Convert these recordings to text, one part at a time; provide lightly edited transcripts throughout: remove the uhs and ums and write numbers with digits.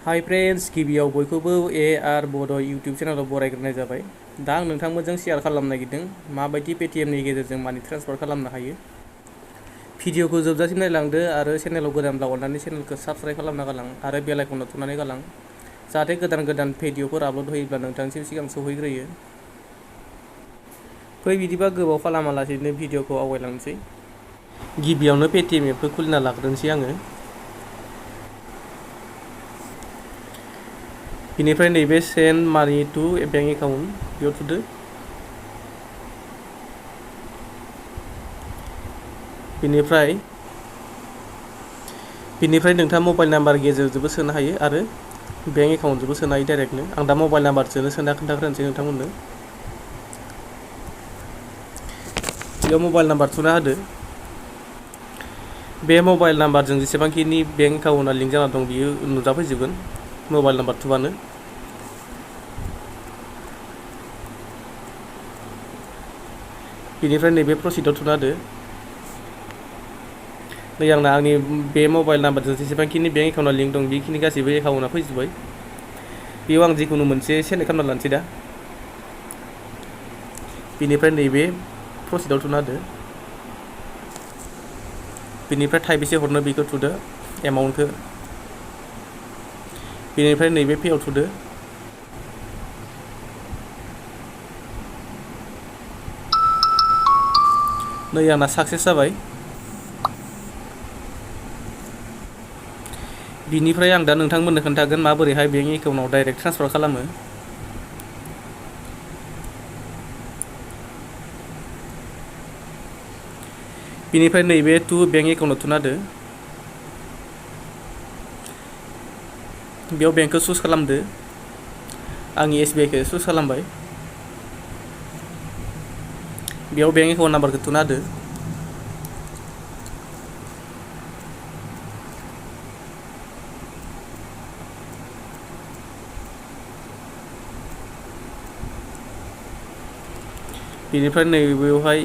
Hi friends, गिबियाव बयखौबो AR बड' इउटिउब चेनेलाव बरायग्रोनाय जाबाय। दा आं नोंथांमोनजों शेयार खालामनो नागिरदों माबायदि पेटिएमनि गेजेरजों मानि ट्रेन्सफार खालामनो हायो। भिडिअखौ जोबजासिम नायलांदो आरो चेनेलाव गोदानब्ला अननानै चेनेलखौ साबस्क्राइब खालामना गालां आरो बेल आइकनआव थुनानै गालां, जाहाथे गोदान भिडिअफोर आपल'ड होयोब्ला नोंथांनिसिम सिगां सौहैग्रोयो। फै बिदिबा गोबाव खालामालासेनो भिडिअखौ आवगायलांनोसै। गिबियावनो पेटिएम एपखौ खुलिना लाग्रोनोसै आङो। बिनिफ्राय नैबे सेन्ड मानि टु बेंक एकाउन्ट बेयाव थुदो। बिनिफ्राय नोंथाङा मबाइल नाम्बार गेजेरजोंबो सोनो हायो आरो बेंक एकाउन्टजोंबो सोनो हायो डाइरेक्टनो। आं दा मबाइल नाम्बारजोंनो सोना खोन्थाग्रोनोसै नोंथांमोननो। बेयाव मबाइल नाम्बार थुना होदो। बे मबाइल नाम्बारजों जेसेबांखिनि बेंक एकाउन्टआ लिंक जाना दं बियो नुजाफैजोबगोन मबाइल नाम्बार थुबानो। बिनिफ्राय नैबे प्रसिडआव थुना होदो। नै आंनि बे मबाइल नाम्बारजों जेसेबांखिनि बेंक एकाउन्टआव लिंक दं बेखिनि गासैबो एकाउन्टआ फैजोब्बाय। बेयाव आं जिखुनु मोनसे सेलेक्ट खालामना लानोसै दा। बिनिफ्राय नैबे प्रसिडआव थुना होदो। बिनिफ्राय थाइबेसे हरनो बेखौ थुदो, एमाउन्टखौ। बिनिफ्राय नैबे पेआव थुदो। नै आंना साक्सेस जाबाय। बिनिफ्राय आं दा नोंथांमोननो खोन्थागोन माबोरैहाय बेंक एकाउन्टआव डाइरेक्ट ट्रेन्सफार खालामो। बिनिफ्राय नैबे टु बेंक एकाउन्टआव थुना होदो। बेयाव बेंकखौ चुज खालामदो। आंनि SBIखौ चुज खालामबाय। बेयाव बेंक एकाउन्ट नाम्बारखौ थुना होदो। बिनिफ्राय नैबेयावहाय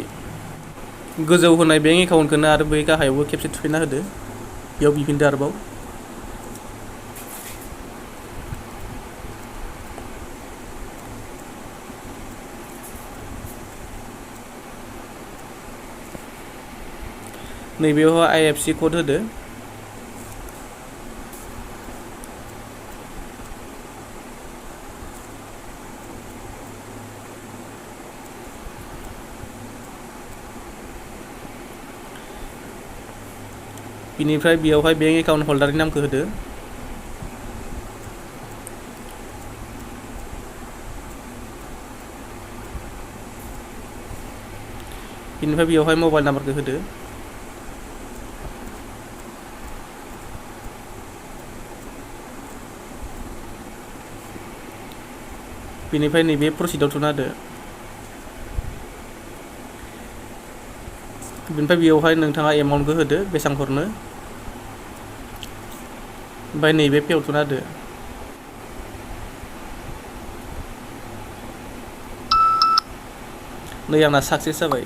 गोजौ होनाय बेंक एकाउन्टखौनो आरो बै गाहायावबो खेबसे थुफिनना होदो। बेयाव बिफिनदो आरोबाव। नैबेयावहाय IFSC कड होदो। बिनिफ्राय बेयावहाय बेंक एकाउन्ट हल्डारनि नामखौ होदो। बिनिफ्राय बेयावहाय मबाइल नाम्बारखौ होदो। बिनिफ्राय नैबे प्रसिडआव थुना होदो। बिनिफ्राय बेयावहाय नोंथाङा एमाउन्टखौ होदो, बेसेबां हरनो। ओमफ्राय नैबे पेआव थुना होदो। नै आंना साक्सेस जाबाय।